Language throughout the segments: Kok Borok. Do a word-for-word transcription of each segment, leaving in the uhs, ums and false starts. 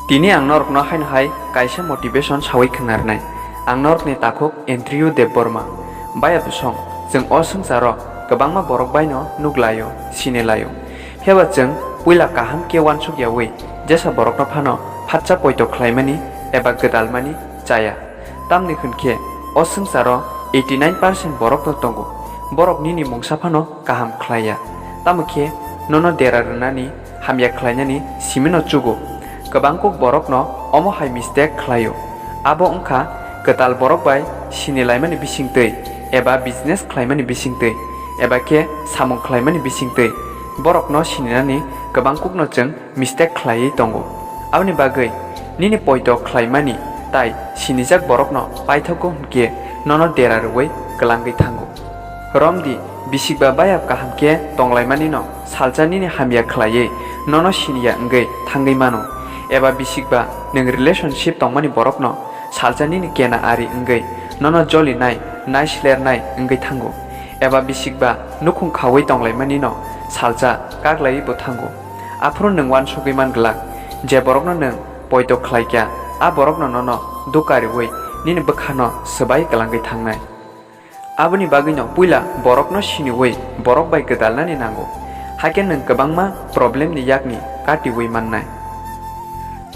Tini ang norokno haino hai kaisa motivation sawi khwnarnai. Ang norokni takhuk Andrew Debbarma. Baya bwsong, chwng o swngcharo kwbangma borok baino nuglaio, sinilaio. Phiyaba chwng puila kaham khe uansuk yaui jesa borokno phano phatsa poito khlaimani eba gwdalmani chaya. Tamni hwn khe o swngcharo eighty nine percent borokno tongo, borok nini mungsa phano kaham khlai ya. Tamo khe nono dera rwnani, hamya khlainani simino chugo. Kwbang kuk borokno omo hai mistake khlaio. Abo wngkha kwtal borok bai sini laimani bisingtwi eba business khlaimani bisingtwi eba khe samung khlaimani bisingtwi borokno sininani kwbang kukno chwng mistake khlaiwi tongo. Aboni bagwi nini poito khlaimani tai sinijak borokno paithogo hwnkhe nono dera rwui kwlangwi thango. Romdi, bisikba bayap kaham khe tonglaimani no salsa nini hamya khlaiwi nono siniya wngwi thangwi mano, eba bisikba nwng relationship tongmani borokno salsa nini kena ari wngwi nono jolinai, naislernai wngwi thango, eba bisikba nukhung khaui tonglaimani no salsa kaglaiwi bo thango. Aphuru nwng uansugwi man glak, je borokno nwng poito khlai kha, a borokno nono duka riui nini bwkhano swbai kwlangwi thangnai. Aboni bagwino puila borokno siniui borok bai gwdalnani nango, hakhe nwng kwbangma problemni yakni katiui mannai.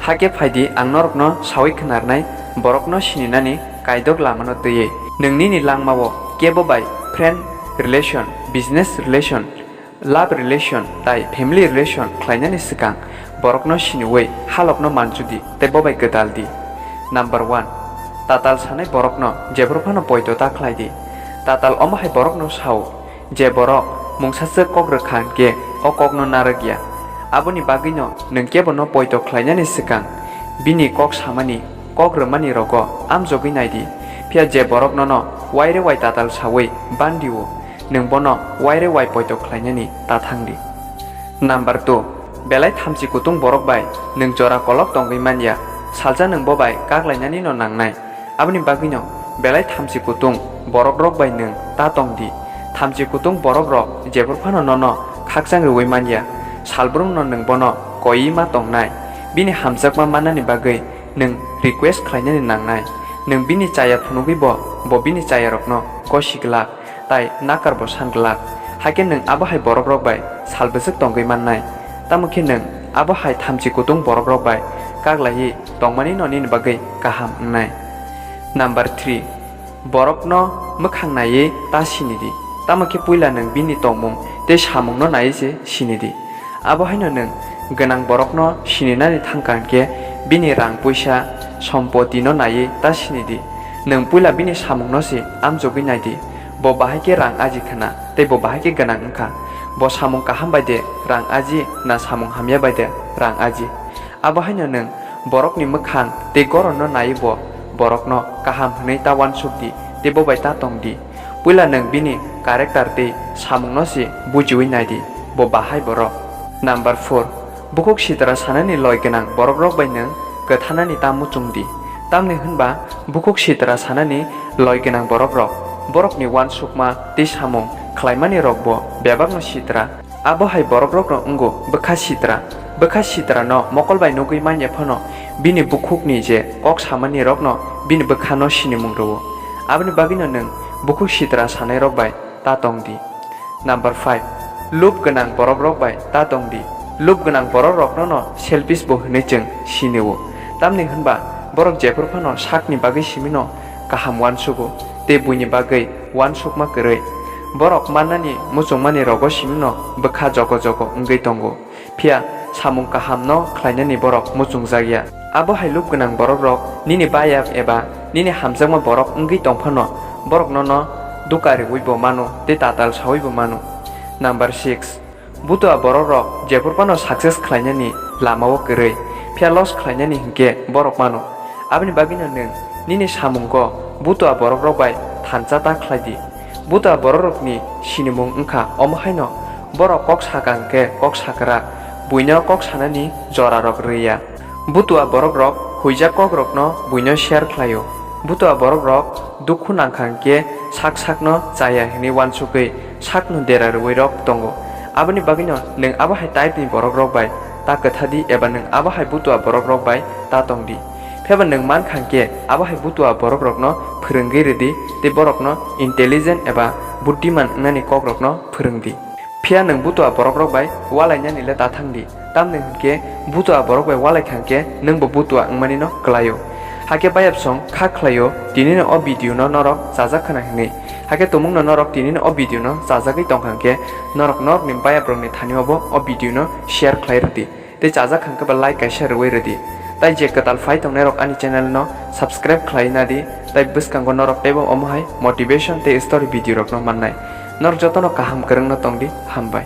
Hakhe phaidi ang norokno saui khwnarnai, borokno sininani kaidok lamano twiwi. Nwng nini langmao kebo bai friend relation, business relation, love relation tai family relation khlainani swkang borokno siniui halokno manjudi tei bo bai gwdal di. Number one, tatal sanai borokno jephru phano poito ta khlai di. Tatal omo hai borokno sao, je borok mungsaswk kok rwkha hwnkhe o kokno narwk ya. Aboni bagwino nwng kebono poito khlainani swkang bini kok samani, kok rwmani rogo amjogwi nai di. Phiya je borok nono uaire uai tatal saui ban di-o, nwng bono uaire uai poito khlainani ta thang di. Number two, belai thamchi kutung borok bai nwng jora kolok tongwi man ya, salsa nwng bo bai kak lainani no nangnai. Aboni bagwino belai thamchi kutung borok rok bai nwng ta tong di. Thamchi kutung borok rok jephru phano nono khakchang rwui man ya, salbrumno nwng bono koiwi ma tongnai. Bini hamjakma mannani bagwi nwng request khlainani nangnai. Nwng bini chaya phunugwi bo, bo bini chayarokno kosi glak tai nakar bo san glak. Hakhe nwng abo hai borok rok bai sal bwswk tongwi mannai. Tamo khe nwng abo hai thamchi kutung borok rok bai kak laiwi tongmani no nini bagwi kaham wngnai. Number three, borokno mwkhang naiwi ta sini di. Tamo khe puila nwng bini tongmung tei samungno naiwi se sini di. Abo haino nwng gwnang borokno sininani thangkha hwnkhe bini rang puisa, sompotino naiwi ta sini di. Nwng puila bini samungno se amjogwi nai di. Bo bahai khe rang aji khna tei bo bahai khe gwnang wngkha. Bo samung kaham bai de rang aji na samung hamya bai de rang aji? Abo haino nwng borokni mwkhang tei goronno naiwi bo borokno kaham hwnwi ta uansuk di tei bo bai ta tong di. Puila nwng bini character tei samungno se bujiui nai di, bo bahai borok. Number four, bukhuk sitra sanani loi gwnang borok rok bai nwng kwthanani ta muchung di. Tamni hwnba bukhuk sitra sanani loi gwnang borok rok, borokni uansukma tei samung khlaimani rok bo bebakno sitra. Abo hai borok rokno wngo bwkha sitra. Bwkha sitra no mokol bai nugwi manya phano bini bukhukni je kok samani rokno bini bwkha no sinimung rwo. Aboni bagwino nwng bukhuk sitra sanai rok bai ta tong di. Number five, lub gwnang borok rok bai ta tong di. Lub gwnang borok rokno no selfish bo hwnwi chwng sinio. Tamni hwnba borok jephru phano sakni bagwi simino kaham uansugo tei buini bagwi uansukma kwrwi. Borok mannani muchungmani rogo simino bwkha jogo jogo wngwi tongo. Phiya samung kahamno khlainani borok muchungjak ya. Abo hai lub gwnang borok rok nini bayap eba nini hamjakma borok wngwi tong phano borok nono duka riui bo mano tei tatal saui bo mano. Number six, butua borok rok jephru phano success khlainani lamao kwrwi, phiya loss khlainani hinkhe borok mano. Aboni bagwino nwng nini samungo butua borok rok bai thansa ta khlai di. Butua borok rokni sinimung wngkha omo haino, borok kok saka hwnkhe kok sakra, buino kok sanani jora rok rwi ya. Butua borok rok huijak kok rokno buino share khlaio. Butua borok rok dukhu nangkha hwnkhe sak sakno chaya hwnwi uansukwi sakno dera rwui rok tongo. Aboni bagwino nwng abo hai type ni borok rok bai ta kwtha di eba nwng abo hai butua borok rok bai ta tong di. Phiyaba nwng man kha hwnkhe abo hai butua borok rokno phwrwngwi rw di tei borokno intelligent eba buddiman wngnani kok rokno phwrwng di. Phiya nwng butua borok rok bai walainani le ta thang di, tamni hwnkhe butua borok bai walai kha hwnkhe nwng bo butua wngmani no kwlai o. Hakhe bayap song kha khlai o tini no o video no norok chajak khna hwnwi. Hakhe tumung no norok tini no o video no chajagwi tong kha hwnkhe norok norok ni bayap rok ni thani o bo o video no share khlai rw di. Tei chajak kha hwnkhe ba like kaisa rwui rw di. Tai je kwtal phai tongnai rok ani channel no subscribe khlai na di, tai bwskango norok teibo omo hai motivation tei story video rok no mannai. Norok jotono kaham kwrwng no tong di, hambai.